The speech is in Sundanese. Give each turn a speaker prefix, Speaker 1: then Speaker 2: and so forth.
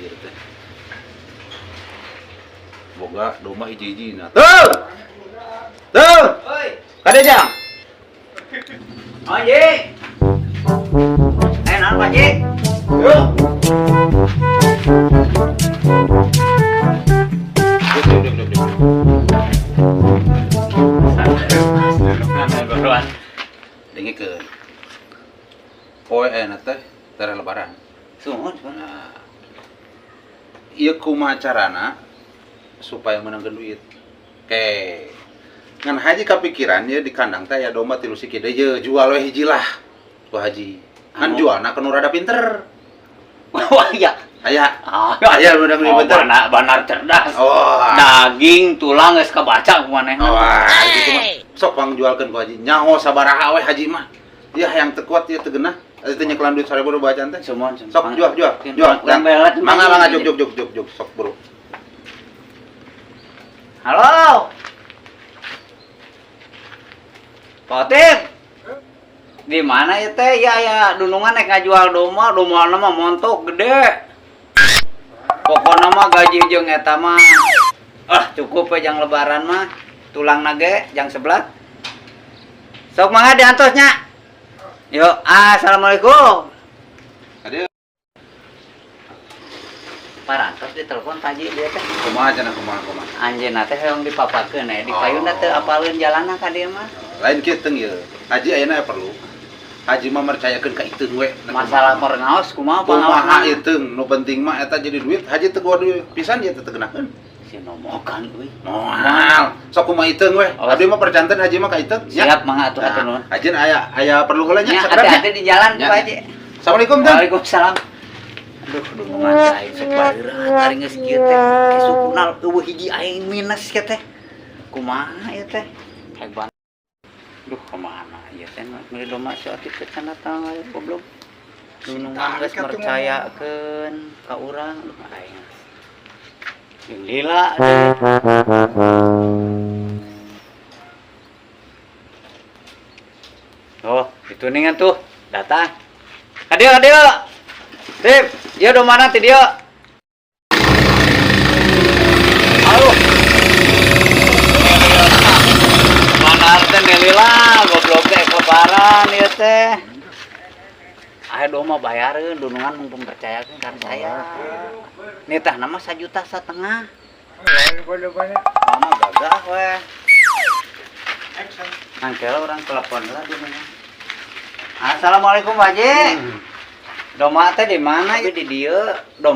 Speaker 1: Ieu teh. Boga domba hiji-hijina. Tuh. Tuh.
Speaker 2: Oi.
Speaker 1: Kade jang.
Speaker 2: Oh, Ji. Eh, naon, Pak Ji?
Speaker 1: Yuk. Duduk, duduk, duduk.
Speaker 2: Baruan.
Speaker 1: Dengekeun. Poe ayeuna teh teh lebaran.
Speaker 2: Suhun, suhun.
Speaker 1: Nah, ieu kumaha carana supaya meunangkeun duit? Oke. Ngan haji kapikiran ye di kandang teh aya domba tilu siki deui ye jual we hiji lah. Ku haji. Ngan
Speaker 2: Anu?
Speaker 1: jualna ke nu rada pinter.
Speaker 2: Wah, iya.
Speaker 1: Aya.
Speaker 2: Ah,
Speaker 1: Aya meunang duit
Speaker 2: oh,
Speaker 1: pinter.
Speaker 2: Banar, banar cerdas.
Speaker 1: Oh.
Speaker 2: Daging, tulang geus kabaca ku manehna.
Speaker 1: Wah, gitu mah. Sok pangjualkeun ku haji. Nyaho sabaraha we haji mah. Ya yang teu kuat ya teu geunah. Teu nyekelan duit 1000 bacaan teh.
Speaker 2: Sumuhun, sumuhun.
Speaker 1: Sok jual jual jual.
Speaker 2: Urang belet.
Speaker 1: Mangga mangga juk juk juk juk juk sok bro.
Speaker 2: Halo. Pak Otip. Di mana ya teh? Ya ya, dunungan nek ngajual domba, dombana mah montok gede. Pokokna mah gaji jeung eta mah ah cukup we jang lebaran mah. Tulang nage jang sebelah. Sok mangga diantos nya. Yuk, assalamualaikum.
Speaker 1: Aduh,
Speaker 2: Parantos ditelepon Pak Haji dia teh.
Speaker 1: Kumaha cenah, kumaha kumaha?
Speaker 2: Anjeunna teh hoyong dipapakeun di payuna teu apaleun jalanna ka dieu mah.
Speaker 1: Lain kieu teung ieu. Haji ayeuna perlu. Haji mah mercayakeun ka iteung we.
Speaker 2: Masalah pengaos kumaha
Speaker 1: kumaha
Speaker 2: pangaosna?
Speaker 1: Iteung nu penting mah eta jadi duit. Haji teu gua duit pisan ieu teh teu geunaheun.
Speaker 2: Si nomokan euy.
Speaker 1: Moal. Sok kumaha iteung we.
Speaker 2: Oh.
Speaker 1: Abdi mah percanten haji mah ka iteung. Nya.
Speaker 2: Siap mangga atuh atuh nuhun.
Speaker 1: Nah, haji aya aya perlu heula nya
Speaker 2: Nya
Speaker 1: sakedap nya.
Speaker 2: hati-hati di jalan
Speaker 1: Nya.
Speaker 2: Pak Haji.
Speaker 1: Assalamualaikum teh.
Speaker 2: Waalaikumsalam. Aduh, dunungan teh aing sok bareureuh ari geus kieu teh. Ke sukuna eueuh hiji aing minus kieu teh. Kumaha ieu teh? Hebat. Duh, kemana ieu teh meuli domba si Otip teh can datang aya goblok. Dunungan geus mercayakeun ka urang, aduh aing. Jeung lila deui. Oh, itu nih tuh datang. Kadieu, kadieu. Sip, ieu domana ti dieu. Aduh. Mana teh lila goblok teh lebaran ieu teh. Aya domba bayareun dunungan mumpung percayakeun kan saya. Nih tah nama 1,5 juta. Mama gagah we. Nangkela orang telepon lah dunungan. Assalamualaikum Pak Haji. Domba teh di mana? Di dieu. Domba